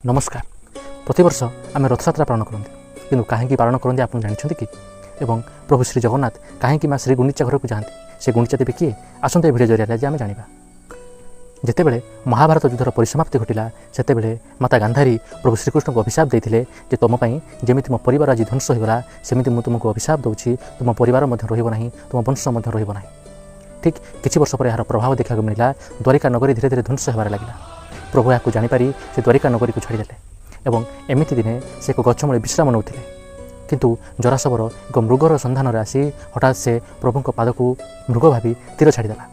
ନମସ୍କାର। ପ୍ରତିବର୍ଷ ଆମେ ରଥଯାତ୍ରା ପାଳନ କରନ୍ତି, କିନ୍ତୁ କାହିଁକି ପାଳନ କରନ୍ତି ଆପଣ ଜାଣିଛନ୍ତି କି? ଏବଂ ପ୍ରଭୁ ଶ୍ରୀ ଜଗନ୍ନାଥ କାହିଁକି ମା ଶ୍ରୀ ଗୁଣ୍ଡିଚା ଘରକୁ ଯାଆନ୍ତି? ସେ ଗୁଣ୍ଡିଚା ଦେବୀ କିଏ? ଆସନ୍ତୁ, ଏ ଭିଡ଼ିଓ ଜରିଆରେ ଆଜି ଆମେ ଜାଣିବା। ଯେତେବେଳେ ମହାଭାରତ ଯୁଦ୍ଧର ପରିସମାପ୍ତି ଘଟିଲା, ସେତେବେଳେ ମାତା ଗାନ୍ଧାରୀ ପ୍ରଭୁ ଶ୍ରୀକୃଷ୍ଣଙ୍କୁ ଅଭିଶାପ ଦେଇଥିଲେ ଯେ ତୁମ ପାଇଁ ଯେମିତି ମୋ ପରିବାର ଆଜି ଧ୍ୱଂସ ହୋଇଗଲା, ସେମିତି ମୁଁ ତୁମକୁ ଅଭିଶାପ ଦେଉଛି, ତୁମ ପରିବାର ମଧ୍ୟ ରହିବ ନାହିଁ, ତୁମ ବଂଶ ମଧ୍ୟ ରହିବ ନାହିଁ। ଠିକ୍ କିଛି ବର୍ଷ ପରେ ଏହାର ପ୍ରଭାବ ଦେଖିବାକୁ ମିଳିଲା। ଦ୍ୱାରିକା ନଗରୀ ଧୀରେ ଧୀରେ ଧ୍ୱଂସ ହେବାରେ ଲାଗିଲା। ପ୍ରଭୁ ଏହାକୁ ଜାଣିପାରି ସେ ଦ୍ୱାରିକା ନଗରୀକୁ ଛାଡ଼ିଦେଲେ ଏବଂ ଏମିତି ଦିନେ ସେ ଏକ ଗଛ ମୂଳେ ବିଶ୍ରାମ ନେଉଥିଲେ। କିନ୍ତୁ ଜରାଶବର ଏକ ମୃଗର ସନ୍ଧାନରେ ଆସି ହଠାତ୍ ସେ ପ୍ରଭୁଙ୍କ ପାଦକୁ ମୃଗ ଭାବି ତୀର ଛାଡ଼ିଦେଲା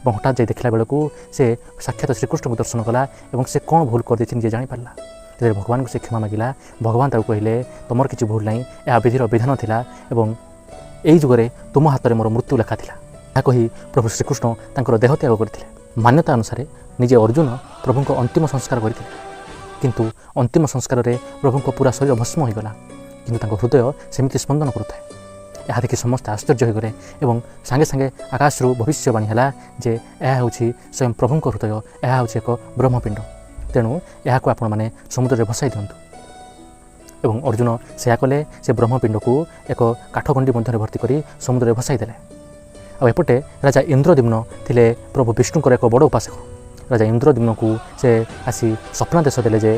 ଏବଂ ହଠାତ୍ ଯାଇ ଦେଖିଲା ବେଳକୁ ସେ ସାକ୍ଷାତ ଶ୍ରୀକୃଷ୍ଣଙ୍କୁ ଦର୍ଶନ କଲା ଏବଂ ସେ କ'ଣ ଭୁଲ କରିଦେଇଛି ନିଜେ ଜାଣିପାରିଲା। ଯେତେବେଳେ ଭଗବାନଙ୍କୁ ସେ କ୍ଷମା ମାଗିଲା, ଭଗବାନ ତାକୁ କହିଲେ, ତୁମର କିଛି ଭୁଲ ନାହିଁ, ଏହା ବିଧିର ବିଧାନ ଥିଲା ଏବଂ ଏଇ ଯୁଗରେ ତୁମ ହାତରେ ମୋର ମୃତ୍ୟୁ ଲେଖା ଥିଲା। ଏହା କହି ପ୍ରଭୁ ଶ୍ରୀକୃଷ୍ଣ ତାଙ୍କର ଦେହ ତ୍ୟାଗ କରିଥିଲେ। ମାନ୍ୟତା ଅନୁସାରେ ନିଜେ ଅର୍ଜୁନ ପ୍ରଭୁଙ୍କ ଅନ୍ତିମ ସଂସ୍କାର କରିଥିଲେ, କିନ୍ତୁ ଅନ୍ତିମ ସଂସ୍କାରରେ ପ୍ରଭୁଙ୍କ ପୁରା ଶରୀର ଭସ୍ମ ହୋଇଗଲା, କିନ୍ତୁ ତାଙ୍କ ହୃଦୟ ସେମିତି ସ୍ପନ୍ଦନ କରୁଥାଏ। ଏହା ଦେଖି ସମସ୍ତେ ଆଶ୍ଚର୍ଯ୍ୟ ହୋଇଗଲେ ଏବଂ ସାଙ୍ଗେ ସାଙ୍ଗେ ଆକାଶରୁ ଭବିଷ୍ୟବାଣୀ ହେଲା ଯେ ଏହା ହେଉଛି ସ୍ୱୟଂ ପ୍ରଭୁଙ୍କ ହୃଦୟ, ଏହା ହେଉଛି ଏକ ବ୍ରହ୍ମପିଣ୍ଡ, ତେଣୁ ଏହାକୁ ଆପଣମାନେ ସମୁଦ୍ରରେ ଭସାଇ ଦିଅନ୍ତୁ। ଏବଂ ଅର୍ଜୁନ ସେୟା କଲେ। ସେ ବ୍ରହ୍ମପିଣ୍ଡକୁ ଏକ କାଠଗଣ୍ଡି ମଧ୍ୟରେ ଭର୍ତ୍ତି କରି ସମୁଦ୍ରରେ ଭସାଇ ଦେଲେ। ଆଉ ଏପଟେ ରାଜା ଇନ୍ଦ୍ରଦ୍ୟୁମ୍ନ ଥିଲେ ପ୍ରଭୁ ବିଷ୍ଣୁଙ୍କର ଏକ ବଡ଼ ଉପାସକ। ରାଜା ଇନ୍ଦ୍ରଦ୍ୟୁମ୍ନକୁ ସେ ଆସି ସ୍ୱପ୍ନାଦେଶ ଦେଲେ ଯେ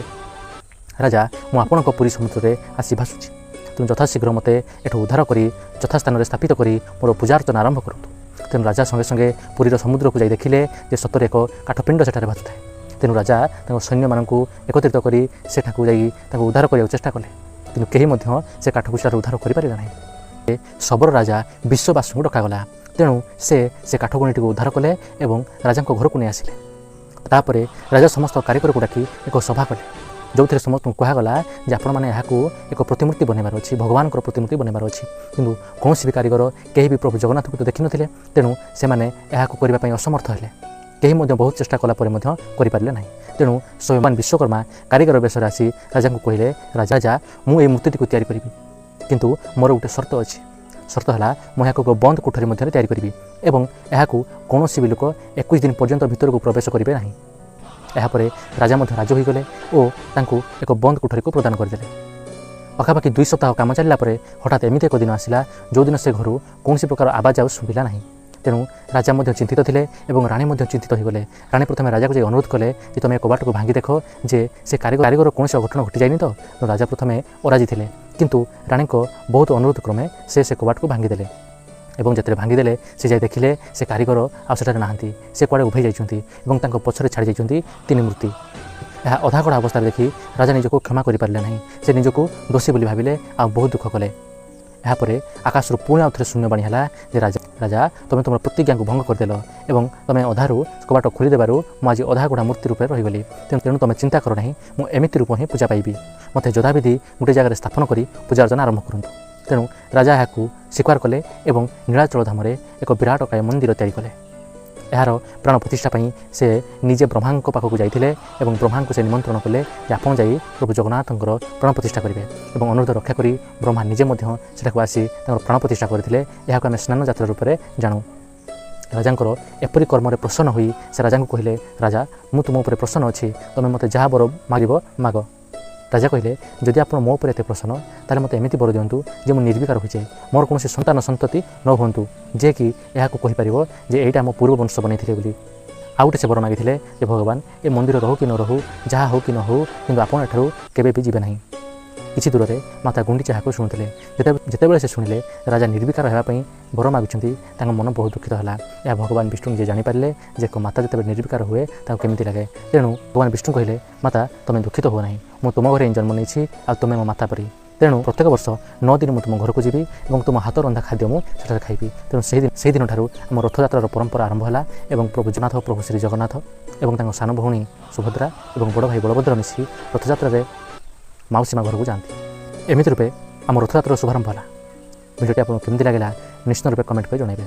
ରାଜା, ମୁଁ ଆପଣଙ୍କ ପୁରୀ ସମୁଦ୍ରରେ ଆସି ଭାସୁଛି, ତେଣୁ ଯଥାଶୀଘ୍ର ମୋତେ ଏଠୁ ଉଦ୍ଧାର କରି ଯଥାସ୍ଥାନରେ ସ୍ଥାପିତ କରି ମୋର ପୂଜାର୍ଚ୍ଚନା ଆରମ୍ଭ କରନ୍ତୁ। ତେଣୁ ରାଜା ସଙ୍ଗେ ସଙ୍ଗେ ପୁରୀର ସମୁଦ୍ରକୁ ଯାଇ ଦେଖିଲେ ଯେ ସତରେ ଏକ କାଠପିଣ୍ଡ ସେଠାରେ ଭାସୁଥାଏ। ତେଣୁ ରାଜା ତାଙ୍କ ସୈନ୍ୟମାନଙ୍କୁ ଏକତ୍ରିତ କରି ସେଠାକୁ ଯାଇ ତାଙ୍କୁ ଉଦ୍ଧାର କରିବାକୁ ଚେଷ୍ଟା କଲେ, କିନ୍ତୁ କେହି ମଧ୍ୟ ସେ କାଠକୁ ସେଠାରୁ ଉଦ୍ଧାର କରିପାରିଲେ ନାହିଁ। ଶବର ରାଜା ବିଶ୍ୱବାସୁଙ୍କୁ ଡକାଗଲା। ତେଣୁ ସେ ସେ କାଠଗଣ୍ଡିଟିକୁ ଉଦ୍ଧାର କଲେ ଏବଂ ରାଜାଙ୍କ ଘରକୁ ନେଇ ଆସିଲେ। ତାପରେ ରାଜା ସମସ୍ତ କାରିଗରକୁ ଡାକି ଏକ ସଭା କଲେ, ଯେଉଁଥିରେ ସମସ୍ତଙ୍କୁ କୁହାଗଲା ଯେ ଆପଣମାନେ ଏହାକୁ ଏକ ପ୍ରତିମୂର୍ତ୍ତି ବନାଇବାର ଅଛି, ଭଗବାନଙ୍କର ପ୍ରତିମୂର୍ତ୍ତି ବନାଇବାର ଅଛି। କିନ୍ତୁ କୌଣସି ବି କାରିଗର କେହି ବି ପ୍ରଭୁ ଜଗନ୍ନାଥଙ୍କୁ ତ ଦେଖିନଥିଲେ, ତେଣୁ ସେମାନେ ଏହାକୁ କରିବା ପାଇଁ ଅସମର୍ଥ ହେଲେ। କେହି ମଧ୍ୟ ବହୁତ ଚେଷ୍ଟା କଲା ପରେ ମଧ୍ୟ କରିପାରିଲେ ନାହିଁ। ତେଣୁ ସ୍ୱୟଂ ବିଶ୍ୱକର୍ମା କାରିଗର ବେଶରେ ଆସି ରାଜାଙ୍କୁ କହିଲେ, ରାଜା, ମୁଁ ଏଇ ମୂର୍ତ୍ତିଟିକୁ ତିଆରି କରିବି, କିନ୍ତୁ ମୋର ଗୋଟେ ସର୍ତ୍ତ ଅଛି। ସର୍ତ୍ତ ହେଲା, ମୁଁ ଏହାକୁ ଏକ ବନ୍ଦ କୋଠରୀ ମଧ୍ୟରେ ତିଆରି କରିବି ଏବଂ ଏହାକୁ କୌଣସି ବି ଲୋକ 21 ଦିନ ପର୍ଯ୍ୟନ୍ତ ଭିତରକୁ ପ୍ରବେଶ କରିବେ ନାହିଁ। ଏହାପରେ ରାଜା ମଧ୍ୟ ରାଜି ହୋଇଗଲେ ଓ ତାଙ୍କୁ ଏକ ବନ୍ଦ କୋଠରୀକୁ ପ୍ରଦାନ କରିଦେଲେ। ପାଖାପାଖି 2 ସପ୍ତାହ କାମ ଚାଲିଲା ପରେ ହଠାତ୍ ଏମିତି ଏକ ଦିନ ଆସିଲା, ଯେଉଁଦିନ ସେ ଘରୁ କୌଣସି ପ୍ରକାର ଆବାଜ ଆଉ ଶୁଭିଲା ନାହିଁ। ତେଣୁ ରାଜା ମଧ୍ୟ ଚିନ୍ତିତ ଥିଲେ ଏବଂ ରାଣୀ ମଧ୍ୟ ଚିନ୍ତିତ ହୋଇଗଲେ। ରାଣୀ ପ୍ରଥମେ ରାଜାକୁ ଯାଇ ଅନୁରୋଧ କଲେ ଯେ ତୁମେ କବାଟକୁ ଭାଙ୍ଗି ଦେଖ ଯେ ସେ କାରିଗର କୌଣସି ଅଘଟଣ ଘଟିଯାଇନି ତ। ତେଣୁ ରାଜା ପ୍ରଥମେ ଅରାଜି ଥିଲେ, କିନ୍ତୁ ରାଣୀଙ୍କ ବହୁତ ଅନୁରୋଧ କ୍ରମେ ସେ ସେ କବାଟକୁ ଭାଙ୍ଗିଦେଲେ ଏବଂ ଯେତେବେଳେ ଭାଙ୍ଗିଦେଲେ, ସେ ଯାଇ ଦେଖିଲେ ସେ କାରିଗର ଆଉ ସେଠାରେ ନାହାନ୍ତି। ସେ କୁଆଡ଼େ ଉଭେଇ ଯାଇଛନ୍ତି ଏବଂ ତାଙ୍କ ପଛରେ ଛାଡ଼ି ଯାଇଛନ୍ତି ତିନି ମୂର୍ତ୍ତି। ଏହା ଅଧାଗଢ଼ା ଅବସ୍ଥାରେ ଦେଖି ରାଜା ନିଜକୁ କ୍ଷମା କରିପାରିଲେ ନାହିଁ। ସେ ନିଜକୁ ଦୋଷୀ ବୋଲି ଭାବିଲେ ଆଉ ବହୁତ ଦୁଃଖ କଲେ। ଏହାପରେ ଆକାଶରୁ ପୁଣି ଆଉ ଥରେ ଶୂନ୍ୟବାଣୀ ହେଲା ଯେ ରାଜା, ରାଜା, ତୁମେ ତୁମର ପ୍ରତିଜ୍ଞାକୁ ଭଙ୍ଗ କରିଦେଲ ଏବଂ ତୁମେ ଅଧାରୁ କବାଟ ଖୋଲିଦେବାରୁ ମୁଁ ଆଜି ଅଧାଗଢ଼ା ମୂର୍ତ୍ତି ରୂପରେ ରହିଗଲି। ତେଣୁ ତୁମେ ଚିନ୍ତା କର ନାହିଁ, ମୁଁ ଏମିତି ରୂପ ହିଁ ପୂଜା ପାଇବି। ମୋତେ ଯଥାବିଧି ଗୋଟେ ଜାଗାରେ ସ୍ଥାପନ କରି ପୂଜା ଅର୍ଚ୍ଚନା ଆରମ୍ଭ କରନ୍ତୁ। ତେଣୁ ରାଜା ଏହାକୁ ସ୍ୱୀକାର କଲେ ଏବଂ ନୀଳାଚଳ ଧାମରେ ଏକ ବିରାଟକାୟ ମନ୍ଦିର ତିଆରି କଲେ। ଏହାର ପ୍ରାଣ ପ୍ରତିଷ୍ଠା ପାଇଁ ସେ ନିଜେ ବ୍ରହ୍ମାଙ୍କ ପାଖକୁ ଯାଇଥିଲେ ଏବଂ ବ୍ରହ୍ମାଙ୍କୁ ସେ ନିମନ୍ତ୍ରଣ କଲେ ଯେ ଆପଣ ଯାଇ ପ୍ରଭୁ ଜଗନ୍ନାଥଙ୍କର ପ୍ରାଣ ପ୍ରତିଷ୍ଠା କରିବେ ଏବଂ ଅନୁରୋଧ ରକ୍ଷା କରି ବ୍ରହ୍ମା ନିଜେ ମଧ୍ୟ ସେଠାକୁ ଆସି ତାଙ୍କର ପ୍ରାଣ ପ୍ରତିଷ୍ଠା କରିଥିଲେ। ଏହାକୁ ଆମେ ସ୍ନାନ ଯାତ୍ରା ରୂପରେ ଜାଣୁ। ରାଜାଙ୍କର ଏପରି କର୍ମରେ ପ୍ରସନ୍ନ ହୋଇ ସେ ରାଜାଙ୍କୁ କହିଲେ, ରାଜା, ମୁଁ ତୁମ ଉପରେ ପ୍ରସନ୍ନ ଅଛି, ତୁମେ ମୋତେ ଯାହା ବର ମାଗିବ ମାଗ। ରାଜା କହିଲେ, ଯଦି ଆପଣ ମୋ ଉପରେ ଏତେ ପ୍ରସନ୍ନ, ତାହେଲେ ମୋତେ ଏମିତି ବର ଦିଅନ୍ତୁ ଯେ ମୁଁ ନିର୍ବିକାର ହୋଇଯାଏ, ମୋର କୌଣସି ସନ୍ତାନ ସନ୍ତତି ନ ହୁଅନ୍ତୁ ଯିଏକି ଏହାକୁ କହିପାରିବ ଯେ ଏଇଟା ମୋ ପୂର୍ବବଂଶ ବନେଇଥିଲେ ବୋଲି। ଆଉ ଗୋଟେ ସେ ବର ମାଗିଥିଲେ ଯେ ଭଗବାନ, ଏ ମନ୍ଦିର ରହୁ କି ନ ରହୁ, ଯାହା ହେଉ କି ନ ହେଉ, କିନ୍ତୁ ଆପଣ ଏଠାରୁ କେବେ ବି ଯିବେ ନାହିଁ। କିଛି ଦୂରରେ ମାତା ଗୁଣ୍ଡିଚା ଏହାକୁ ଶୁଣୁଥିଲେ। ଯେତେବେଳେ ସେ ଶୁଣିଲେ ରାଜା ନିର୍ବିକାର ହେବା ପାଇଁ ବର ମାଗୁଛନ୍ତି, ତାଙ୍କ ମନ ବହୁତ ଦୁଃଖିତ ହେଲା। ଏହା ଭଗବାନ ବିଷ୍ଣୁ ନିଜେ ଜାଣିପାରିଲେ ଯେ ଏକ ମାତା ଯେତେବେଳେ ନିର୍ବିକାର ହୁଏ, ତାକୁ କେମିତି ଲାଗେ। ତେଣୁ ଭଗବାନ ବିଷ୍ଣୁ କହିଲେ, ମାତା, ତୁମେ ଦୁଃଖିତ ହୁଅ ନାହିଁ। ମୁଁ ତୁମ ଘରେ ହିଁ ଜନ୍ମ ନେଇଛି ଆଉ ତୁମେ ମୋ ମାତା ପରି। ତେଣୁ ପ୍ରତ୍ୟେକ ବର୍ଷ 9 ଦିନ ମୁଁ ତୁମ ଘରକୁ ଯିବି ଏବଂ ତୁମ ହାତ ରନ୍ଧା ଖାଦ୍ୟ ମୁଁ ସେଠାରେ ଖାଇବି। ତେଣୁ ସେହି ଦିନଠାରୁ ଆମ ରଥଯାତ୍ରାର ପରମ୍ପରା ଆରମ୍ଭ ହେଲା ଏବଂ ପ୍ରଭୁ ଜଗନ୍ନାଥ, ପ୍ରଭୁ ଶ୍ରୀ ଜଗନ୍ନାଥ ଏବଂ ତାଙ୍କ ସାନ ଭଉଣୀ ସୁଭଦ୍ରା ଏବଂ ବଡ଼ ଭାଇ ବଳଭଦ୍ର ମିଶି ରଥଯାତ୍ରାରେ ମାଉସୀ ମା ଘରକୁ ଯାଆନ୍ତି। ଏମିତି ରୂପେ ଆମ ରଥଯାତ୍ରାର ଶୁଭାରମ୍ଭ ହେଲା। ଭିଡ଼ିଓଟି ଆପଣଙ୍କୁ କେମିତି ଲାଗିଲା, ନିଶ୍ଚିତ ରୂପେ କମେଣ୍ଟ କରି ଜଣାଇବେ।